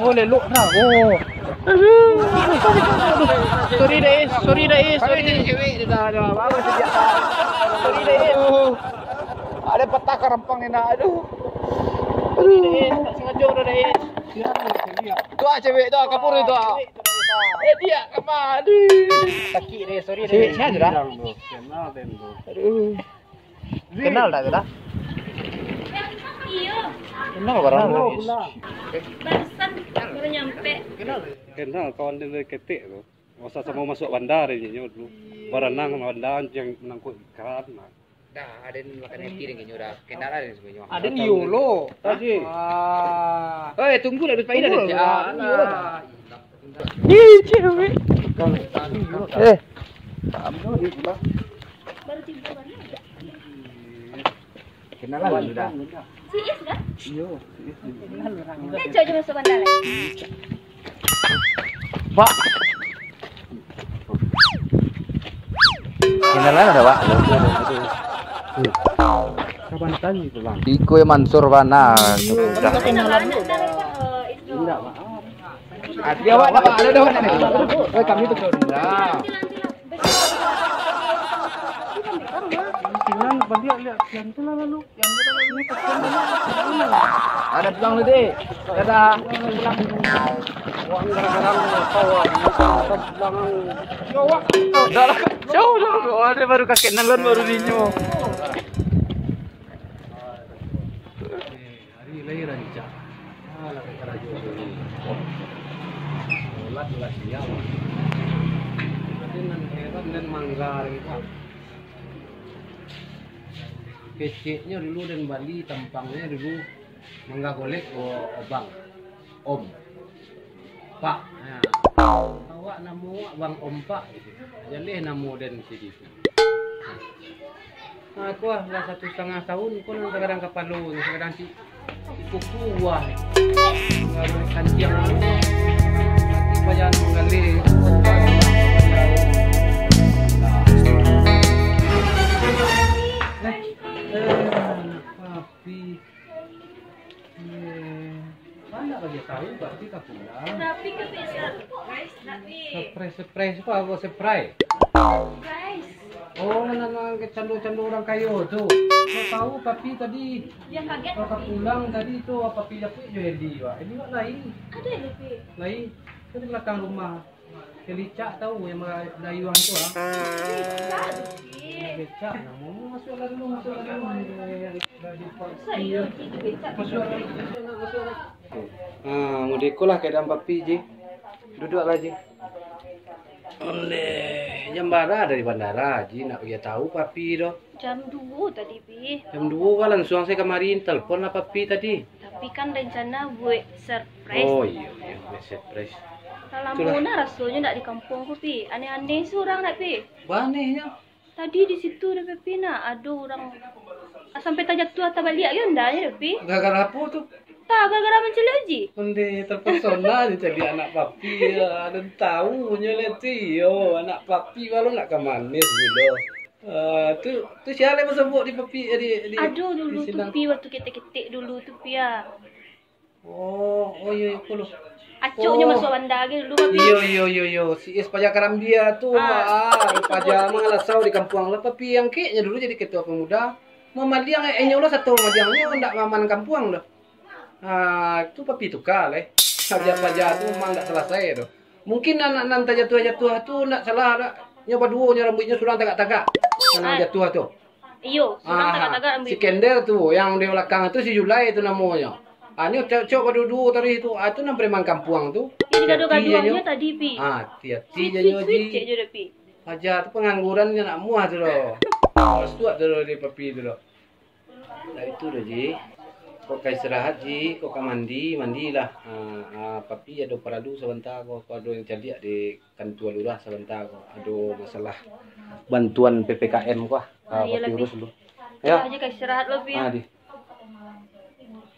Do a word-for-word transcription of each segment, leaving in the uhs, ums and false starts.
Oh, lelok dah. Oh. Aduh. Sorry, Dais. Sorry, Dais. Sorry. Sorry, Dais. Ada patah karampang ni nak. Aduh. Aduh. Dais, tak sengaja dah, Dais. Tu ah, cewek tu ah, kapur tu ah. Eh, dia kama. Aduh. Sakit, Dais. Sorry, Dais. Cewek siapa dah? Aduh. Kenal tak kita? Iyo. Kenal barang. Kenal. Barusan baru nyampe. Kenal. Kenal, kawan dari ketek tu. Masa samo masuk bandar inyo dulu. Baranang bandar yang menangkuk ikan. Nah. Dah, ada ni makan happy dengan inyo dah. Kenal lah dengan semuanya. Ada ni Yolo. Haji. Ah. Oi, tunggu lah, Pak Ida. Tunggu lah, Pak Ida. Alah. Ih, cewek. Eh. Baru tiba baru. Kenalan sudah. Si Is kan? Iyo, si Is. Dia cok je masuk bandar. Pak. Kenalan ada, Pak. Kapan tanya itu, Bang? Iko yang Mansur bana. Sudah. Kenalan dulu. Indak, Pak. Ah, dia awak dah, Pak. Ada dah, Pak. Oi, kami tu sudah. Sinan baliak lihat sian tu lah lalu. Ada pulang tu, Dek. Dadah. Wah, gara-gara kau, wah. Dah lah. Jauh dah. Oh, dia baru kakek Nalon baru dinyo. Hari lai rancak. Alah, karajo dulu. Sholat lah siang. Tapi nan heran dan mangga lagi, Pak. Keceknyo dulu dan Bali, tampangnyo dulu mangga golek, o-, obang. Om. Pak. Nah. Awak namo awak Bang Om Pak gitu. Jaleh namo den sidi tu. Nah, aku lah, lah satu setengah tahun, aku nan tagadang kapalo, tagadang ti-, iko kuah. Tagadang kantiang. Bajan manggaleh. Eh, eh, papi. Eh, mana bagi tahu, papi ka pulang. Tapi ka surprise, nak ni. Surprise, surprise apa? Apa surprise? Surprise. Oh, nan, nan cando-cando urang kayo tu. Kau tahu papi tadi? Dia kaget, kau ka papi pulang tadi tu, papi japuik jo Eli, wak. Eli wak lai. Ada Eli, Pi? Lai. Kan di belakang rumah. Kelicak tahu yang dayuang tu ah. Kelicak tu, Pi. Kelicak, nah, mau masuk lah dulu, masuk lah dulu. Masa iyo, Pi, kelicak? Masuk lah, masuk lah, masuk lah. Ah, mudeko lah keadaan papi, Ji. Duduklah, Ji. Ondeh, jam bara dari bandara, Ji, nak bagi tahu papi doh. Jam duo tadi, Pi. Jam duo kah, langsuang sajo kamari, telepon lah papi tadi. Tapi kan rencana buek surprise. Oh, iyo, iyo, buek surprise. Lah lamo nah rasonyo ndak di kampuang ko, Pi. Aneh-aneh surang dak, Pi? Banehnyo? Tadi di situ dah, Pi, nah, ado urang, ah, sampai tajatuah, tabaliak yo, ndak nyo dah, Pi. Gara-gara apo tu? Tah, gara-gara mancaliak uji. Ondeh, terpesona nyo caliak anak papi, yo. Ado tahu nyo lah tu, yo, anak papi walau nak ka manis pulo. Ah, tu, tu sia lai basobok di papi, di, di, ado dulu di sinan tu, Pi, waktu ketek-ketek dulu tu, Pi, ah. Oh, oh, iyo, iyo, pulo. Acoknyo masuak bandar lagi dulu, Pi. Iyo, iyo, iyo, iyo. Si Is paja karambia tu, ah, ah, paja mangalasau di kampuang lah. Papi angkeknyo dulu jadi ketua pemuda. Mamaliang, eh, inyo lah sato mamaliangnyo, ndak maaman kampuang doh. Ah, tu papi tuka lai. Paja-paja tu memang ndak salasai doh. Mungkin anak nan tajatuah-jatuah tu ndak salah dak. Nyo baduo nyo rambuiknyo surang tagak-tagak. Nan jatuah tu. Iyo, surang tagak-tagak rambuik. Si Kender tu, yang di balakang tu si Julai tu namonyo. Ah, nyo cok baduo-duo tadi tu. Ah, tu nan preman kampuang tu. Iyo, digado-gadoannyo tadi, Pi. Ah, hati-hati je nyo, Ji. Sweet, sweet, sweet, cek je dah, Pi. Paja tu pangangguran nyo nak muah tu doh. Masuak tu doh di papi tu doh. Lah itu doh, Ji. Kok ka istirahat, Ji, kok ka mandi, mandilah. Ah, ah, papi ado paralu sabanta ko, ko ado yang caliak di kantua lurah sabanta ko. Ado masalah bantuan P P K M ko, ah. Ah, iyo lah, Pi. Urus dulu. Yo. Aja ka istirahat lo, Pi. Ah, Ji.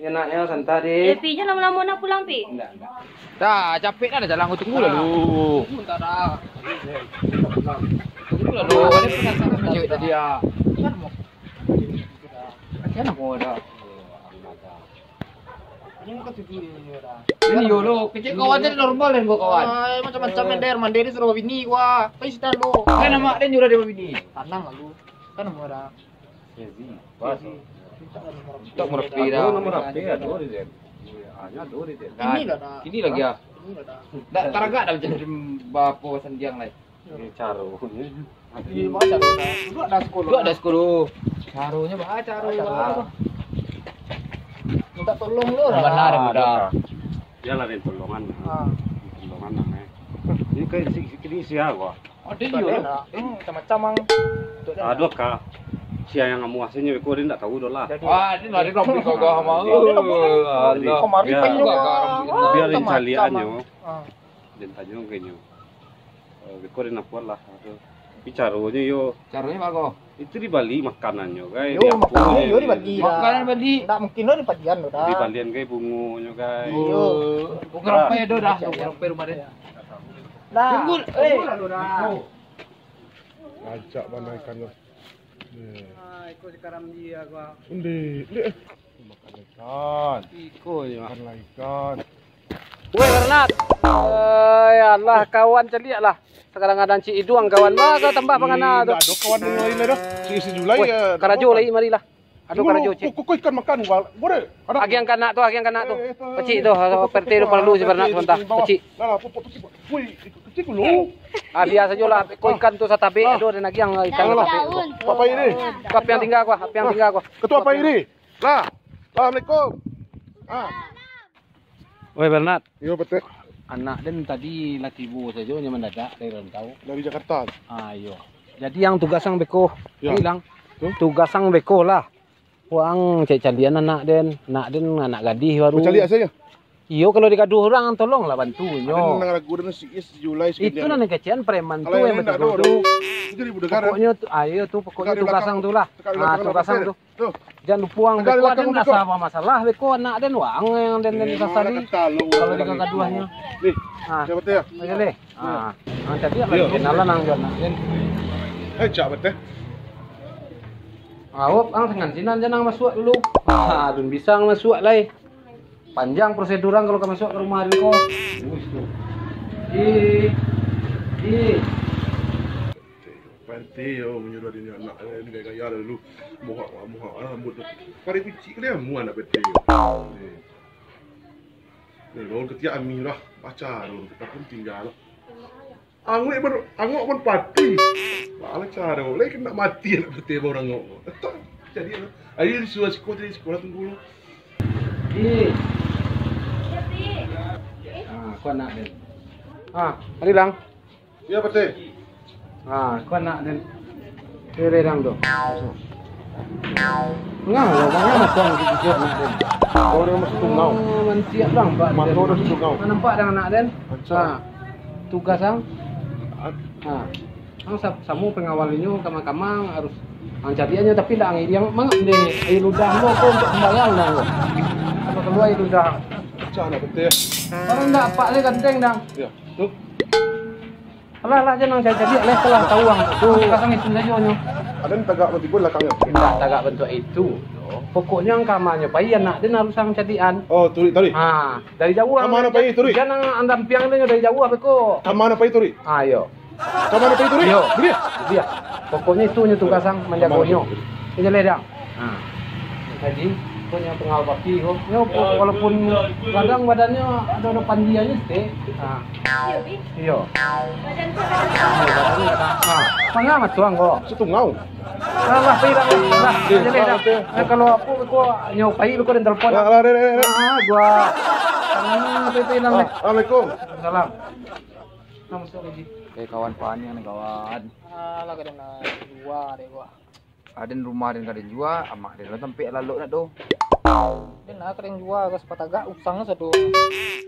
Yo, nak, yo, santai, Ji. Eh, Pi, jan lamo-lamo nak pulang, Pi. Indak, indak. Dah, capek dah, dah jalan, ko tunggu lah dulu. Tunggu, tak ada. Tunggu lah dulu. Ada penasaran tadi, ah. Macam mana dah? Ini yo lo, kecek kawan tadi normal den gua kawan. Ai, macam-macam den, mande ni suruh bini gua. Pai situ lo. Kan amak den nyuruh dia bini. Tanang lalu. Kan nomor dah. Sezi. Pas. Minta nomor H P. Nomor H P ado di den. Hanya ado di den. Ini lah dah. Ini lagi ah. Ini lah dah. Ndak taragak dah macam bapo sandiang lai. Ini caro. Iya, baca lu dah. Duduk ada sekolah. Duduk ada sekolah. Caronyo baca lu. Minta tolong lu lah. Benar, muda. Biarlah dia tolongan. Ah. Tolongan lah, eh. Ini kayak si, si, ini sia gua. Ada dia lah. Hmm, macam-macam, Mang. Aduh, Kak. Sia yang kamu hasilnya, beko dia ndak tahu doh lah. Wah, ini lari rambut kagak sama. Dia, Allah. Kemarin dia, tanya. Biar dia calian nyo. Ah. Dia tanya kayaknya. Eh, beko den apuan lah. Tapi caronyo yo. Caronyo baa ko? Itu dibali makanannyo, gai. Yo, makanannyo yo dibali lah. Makanan bali. Ndak mungkin lo dibalian lo dah. Dibalian, gai, bungonyo, gai. Iyo. Bukan apa ya, do dah. Bukan apa rumah dia. Dah. Tunggu, eh. Rancak bana ikan tu. Ah, iko sekarang dia gua. Undi, undi. Makan ikan. Iko je, Mak. Makan lah ikan. Weh, Bernat. Ai, alah, kawan caliak lah. Sekarang ada Cik Iduang kawan. Bah, kau tambah pangana tu. Ado kawan yang lain dah. Si, si Julai. Weh, ya, karajo lai, marilah. Ado karajo, Cik. Kok, kok ikan makan, gua. Boleh? Ada. Agiang kanak tu, agiang kanak tu. Eh, eh, tu, pecik tu, tu, tu, P R T tu tu, perlu si Bernat sebentar. Pecik. Lah, lah, pupuk, pupuk, pupuk. Woi, itu kecil dulu. Ah, biasa sajolah. Kok ikan tu satabek, aduh, dan agiang ikan satabek tu. Apa ini? Apa yang tinggal gua? Apa yang tinggal gua? Ketua apa ini? Lah. Assalamualaikum. Ah. Weh, Bernat. Iyo, betul. Anak den tadi lah tibo sajo, nyo mandadak dari rantau. Dari Jakarta. Ah, iyo. Jadi, yang tugas ang beko. Ya. Bilang. Tuh. Tugas ang beko lah. Wang caliak-caliakan anak den. Anak den anak gadih baru. Caliak sajo. Iyo, kalau digaduah urang, tolonglah bantu inyo. Aden nan ragu den si Is, si Julai, si Itu Kendian. Nan kecekan preman tu. Kalau yang lain ndak ado, batigo tu. Itu di Budagar, kan? Pokoknyo tu, ayo tu, pokoknyo tugas ang tu lah. Dekat di belakang. Ah, tugas ang tu. Tuh. Jan lupo ang, beko aden rasa masalah, beko anak den wang yang den, den sasali. Kalau dikagaduahnyo. Nih, siapa tu ya? Ayo leh. Ah, ang tadi apo kenalan ang jo anak den? Eh, cak beteh. Awak ang tangan sinan jan ang masuak dulu. Ah, alun bisa ang masuak lai. Panjang prosedur ang kalau ka masuak ka rumah den ko. Ih, ih. Panti yo manyuruah diri anak, eh, ni gaya-gaya dulu. Muhak, muhak, ah, rambut tu. Pari picik kali amu anak panti yo. Eh. Ni, lawan ketiak ami lah. Baca dulu, kita pun tinggal. Angok pun, angok pun pati. Alah caro, lai kena mati anak putih baru angok. Jadi, ayo disuruh sekolah, tadi sekolah tunggu lu. Ih. Ah, ko anak den. Ah, ari lang. Iya, putih. Ah, ko anak den. Kere dang tu. Ngah, lo, ngah, masuang di bibir anak den. Oh, dia masuk tungau. Oh, manciak dang, Pak. Mata udah tungau. Nampak dang anak den? Manciak. Ah, tugas ang. Ah. Ang sa-, samo pengawal inyo, kamang-kamang harus ang caliaknyo, tapi ndak ang iriang mangap deh. Air ludah lo ko untuk sembahyang dah lo. Apa keluar air ludah? Manciak anak putih. Kalau ndak, Pak, le ganteng dang. Ya, tu. Alah, alah, jan ang caliak-caliak, leh, salah tahu ang. Tu. Pasang itu sajo nyo. Aden tagak bantuak lakang nyo. Indak tagak bantuak itu. Pokoknyo ang ka ma nyo pai, anak den harus ang caliakan. Oh, turik, turik. Ha, dari jauah. Ka ma nyo pai, turik? Jan ang andam piang den dari jauah beko. Ka ma nyo pai, turik? Ha, iyo. Ka ma nyo pai, turik? Iyo. Beri. Beri. Pokoknyo itu nyo tugas ang manjagonyo. Ka ma nyo pai, turik? Iyo leh, dang. Ha. Jadi, ko nyo pengawal papi ko. Nyo, walaupun gadang badannyo, ado-ado pandiannyo saketek. Ha. Iyo. Iyo, badannyo gadang. Ha. Manga masuang ko. Satungau. Alah, pai dah, dah. Jadi dah. Nah, kalau apo ko nyo pai ko den telepon. Alah, alah, alah, alah. Ah, gua. Ah, pai, pai, dah. Assalamualaikum. Salam. Nah, masuk lagi. Eh, kawan, paniang ni, kawan. Alah, ka den jua dek gua. Aden rumah den ka den jua, amak den lah tampek lalok nak tu. Den lah ka den jua, gas patagak usang sado.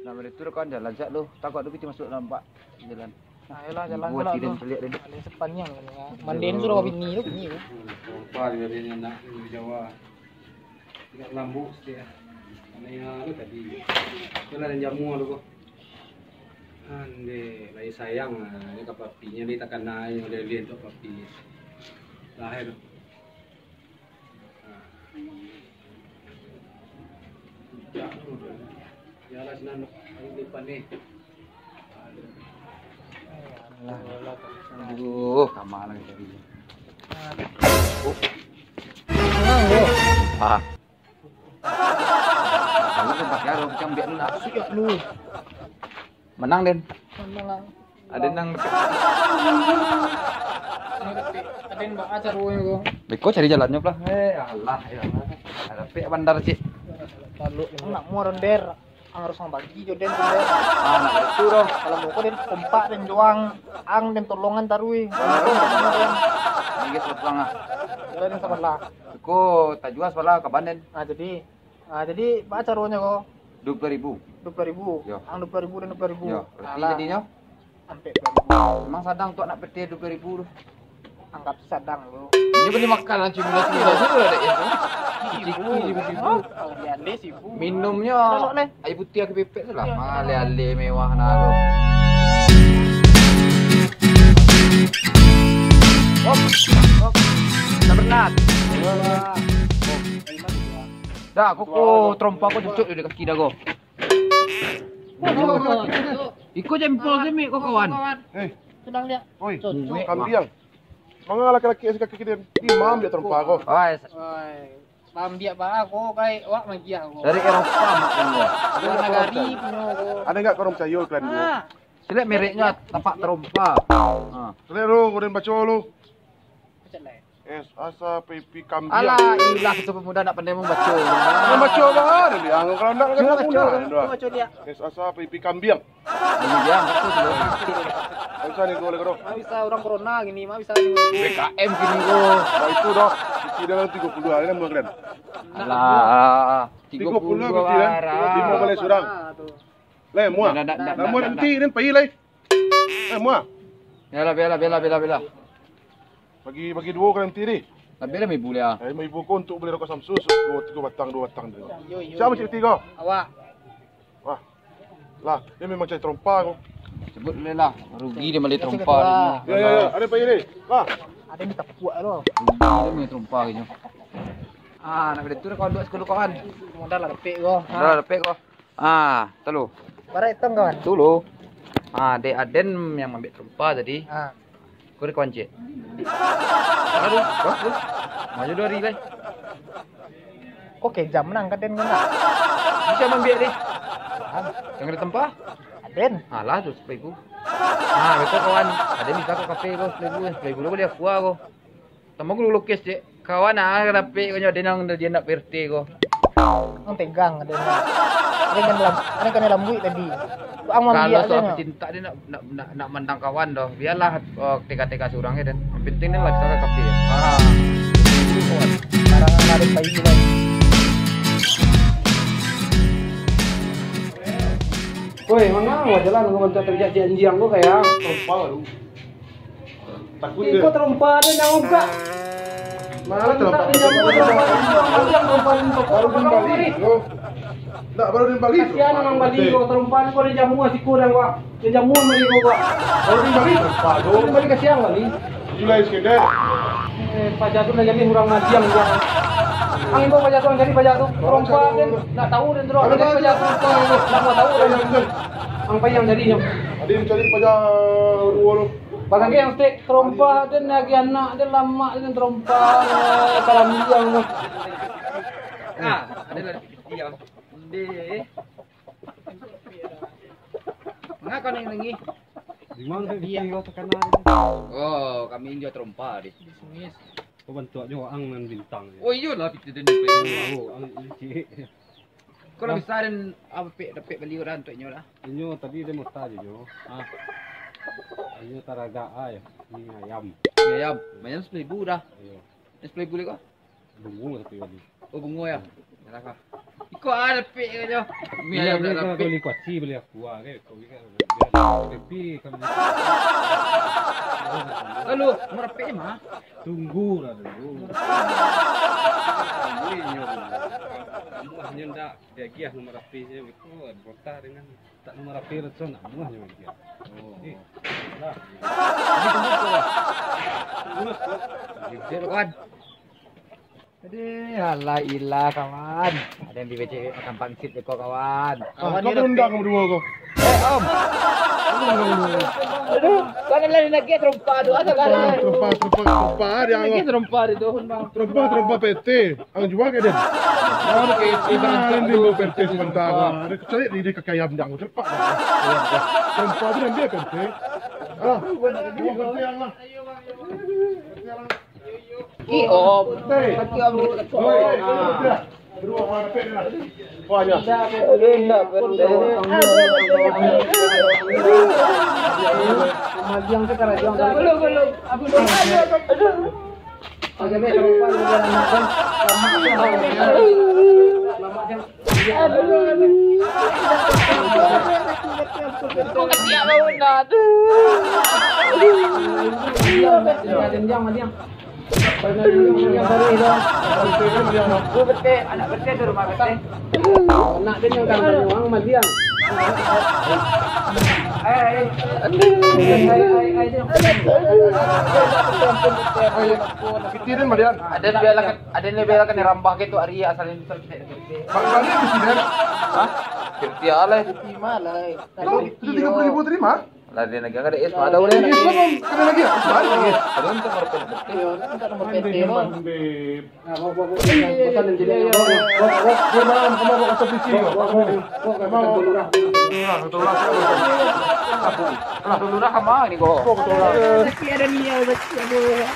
Nak bari tu kan jalan siak tu. Takut tu kito masuk nampak jalan. Nah, yalah, jalan pula tu. Buat sidin caliak den. Ada sepanyang kan ya. Mandi ni suruh bini tu, bini tu. Kompa juga dia ni anak di Jawa. Agak lambuk sikit lah. Karena yang anu tadi. Itulah yang jamu tu kok. Ande, lai sayang lah. Ini ka papi, ini takana, ini oleh-oleh untuk papi. Lahir. Ha. Yalah, sinan, ayo depan ni. Aduh, kamar lagi tadi. Oh. Ah. Kamu kan pakai arok, macam biak lu nak. Siap lu. Menang, Den. Menang. Ada nang Ini tapi, ada yang baca ruangnya, kok. Beko cari jalannyo lah. Eh, Allah, ya Allah. Ada pek bandar, cik. Taluk, nak mua ronder. Ang harus mambagi jo den tu, den. Ah, nak itu doh. Kalau mau kau den kompak den jo ang, ang den tolongan taruih. Ah. Minggir sebelah tengah. Jalan yang sabalah. Ko tajua sebelah kaban den. Ah, jadi, ah, jadi, baa caronyo ko? Dua puluh ribu. Dua puluh ribu. Yo. Ang dua puluh ribu den dua puluh ribu. Yo, berarti alah. Jadinyo? Ampek puluah ribu. Memang sadang tu anak pete dua puluh ribu tu. Anggap sadang tu. Inyo bali makan lah, cuma satu lah, dek, ya. Ciki seribu. Oh, kalau di Ande seribu. Minumnyo aia putiah ka pipek tu lah. Iyo. Mah, ale-ale mewah nah tu. Hop, hop. Tak pernah. Dah, koko terompa ko cucuk di kaki dah ko. Iko jempol kami ko, kawan. Eh, Oi, kambiang. Manga laki-laki isi kaki kini, di maambiak terompa ko. Oi, ambiak baa ko, kai, wak magiah ko. Dari Eropa, mak, ko. Luar nagari punyo ko. Ada enggak korang percaya kalian dua? Ah. Selek mereknyo tapak terompa. Ha. Selek lu, kau den baco lu. Macam lain. Es asa pipi kambiang. Alah, ilah, itu pemuda ndak pandai mambaco. Mambaco bah, dia bilang, kalau ndak, kan cuba ndak baco, mudah, kan, cuba baco dia. Es asa pipi kambiang. Ini dia, betul tu. Bisa ni, gua lagi, bro. Mak bisa orang corona gini, mak bisa ni. P K M gini, bro. Nah, itu dah. Isi dalam tiga puluh hari, kan, bulan keren. Alah, tiga puluh, tiga puluh, berarti, kan? Lima balai surang. Lah, muah. Ndak, ndak, ndak, ndak, ndak. Lah, muah nanti, kan, pai lai. Eh, muah. Yalah, bela, bela, bela, bela. Bagi, bagi duo ka nanti ni. Labiah lah limo ribu lah. Eh, limo ribu ko untuk bali rokok Samsu, duo, tigo batang, duo batang tu. Yo, yo, yo. Sia mancaliak tigo? Awak. Wah. Lah, dia memang cari terompa ko. Sebut dulu lah. Rugi dia bali terompa. Yo, yo, yo. Ada apa ini? Lah. Ada yang tapuak tu. Rugi dia bali terompa ko. Ah, nak bali tu dah kawan duo sepuluh kawan. Modal lah dapek ko. Modal lah dapek ko. Ah, tu lo. Bara itang, kawan? Tu lo. Ah, dek aden yang maambiak terompa tadi. Ah. Ko dek kawan ciek. Aduh, bagus. Maju duo hari lai. Ko kejam nang ka den ko ndak? Bisa maambiak deh. Ah. Yang ada tempa? Aden. Alah, tu sapuluah ribu. Ah, betul kawan. Aden bisa ka kafe ko, sapuluah ribu, sapuluah ribu lo bali aqua ko. Tambah gulu lukis, cek. Kawan ah, ka dapek ko nyo, ado nan dia nak P R T ko. Ang tegang, ado nan. Ado nan lam-, ado nan kanai lambuik tadi. Ang maambiak. Kalau soal nyo. Pecinta dia nak, nak, nak, nak mandang kawan doh. Biarlah, oh, tega-tega surang ya, dan yang penting ni lah bisa ka kafe. Ah. Itu kawan. Barang ang ado payi lai. Woi, manga jalan ko, bantuak terjadi anjiang ko kayak. Terompa tu. Takut dia. Iko terompa dia nak buka. Mana terompa? Terompa dia, terompa dia, terompa dia. Baru dia bali. Yo. Ndak, baru dia bali. Kasihan urang bali ko, terompa ni ko dia jamua siku dah, Pak. Dia jamua mari ko, Pak. Baru dia bali terompa tu. Baru dia bali kasihan bali. Gila, Iskandar. Eh, paja tu lah jadi urang madiang dia. Ang imbau paja tu, ang cari paja tu. Terompa dia, ndak tahu dia tu. Ada paja tu. Ndak mau tahu dia. Ang pai ang cari nyo. Ada yang cari paja duo tu. Bakaki yang stek, terompa, den lagi anak, den lamak, den terompa, eh, kalambiang tu. Ah, ada lah di piti, ya. Ndeh. Manga kau nangih-nangih? Di mano piti kau takana? Oh, kami injo terompa di. Bisnis. Kau bantuak jo ang nan bintang, ya. Oh, iyolah, piti den. Oh, ang licik. Kau lah bisa den, apo, pek, dapek bali urang tu inyo lah. Inyo tadi dia mota je, Jo. Ah. Inyo taragak ai, mi ayam. Mi ayam. Mi ayam sapuluah ribu dah. Iyo. Yang sapuluah ribu ko? Bungo tapi bali. Oh, bungo ya? Yalah kah. Iko ah, dapek ko, Jo. Mi ayam dah dapek. Bali kuaci, bali aqua, ke? Kau ingat, tapi kami. Lalu, mau dapek di mana? Tunggu lah dulu. Tunggu inyo dulu. Kamu hanya ndak. Diagiah nomor H P-nyo, beko, bantah dengan tak nomor H P Rotson, nak bunuh nyo dia. Oh. Eh, lah. Ini tunggu tu lah. Tunggu lah, tu. Dia tu kan. Aduh, alah ilah, kawan. Ado nan di B C makan pangsit dek ko, kawan. Ah, kawan kau ni undang rapi. Kamu dua kau. Eh, Om. Aduh, kau ado lah lagi terompa tu, ado lah. Terompa, terompa, terompa, dia lagi terompa di tu, Bang. Terompa, terompa P T. Ang jual ke, Den? Ang P T, Bang. Nah, ini mau P T sementara. Ada cari di, di kaki ayam dah, cepat. Terompa tu ambil P T. Ah, buat P T yang lah. Ki Om. Ki Om. Aduh, indak perlu. Belum, belum. Aduh. Kau kecil banget, aduh. Madiang, madiang, madiang. Pernah dulu yang baru itu. Itu betek, anak betek tu rumah betek. Anak dia yang kan Banyuang, madiang. Eh, eh. Aduh. Eh, eh, eh, eh. Ayo, pikirin, madiang. Ada dia lah kan, ada dia lah kan rambah gitu, Ari asal ini. Bang, bang, ini pikirin. Hah? Kerja lah. Di mana? Itu tiga puluh ribu terima? Lah, dia lagi ada es, ada udah. Iya, kan ada lagi ya? Baru lagi. Ada untuk nomor P T. Iya, kan ada nomor P T, Bang. Nah, bawa, bawa, bawa. Iya, iya, iya. Bawa, bawa, bawa. Dia malam, kamu bawa ke polisi, bawa, bawa. Bawa, bawa, bawa, bawa. Iya, betul lah. Lah, lurah sama ini kok. Bawa, betul lah. Rezeki ada niat, rezeki ada.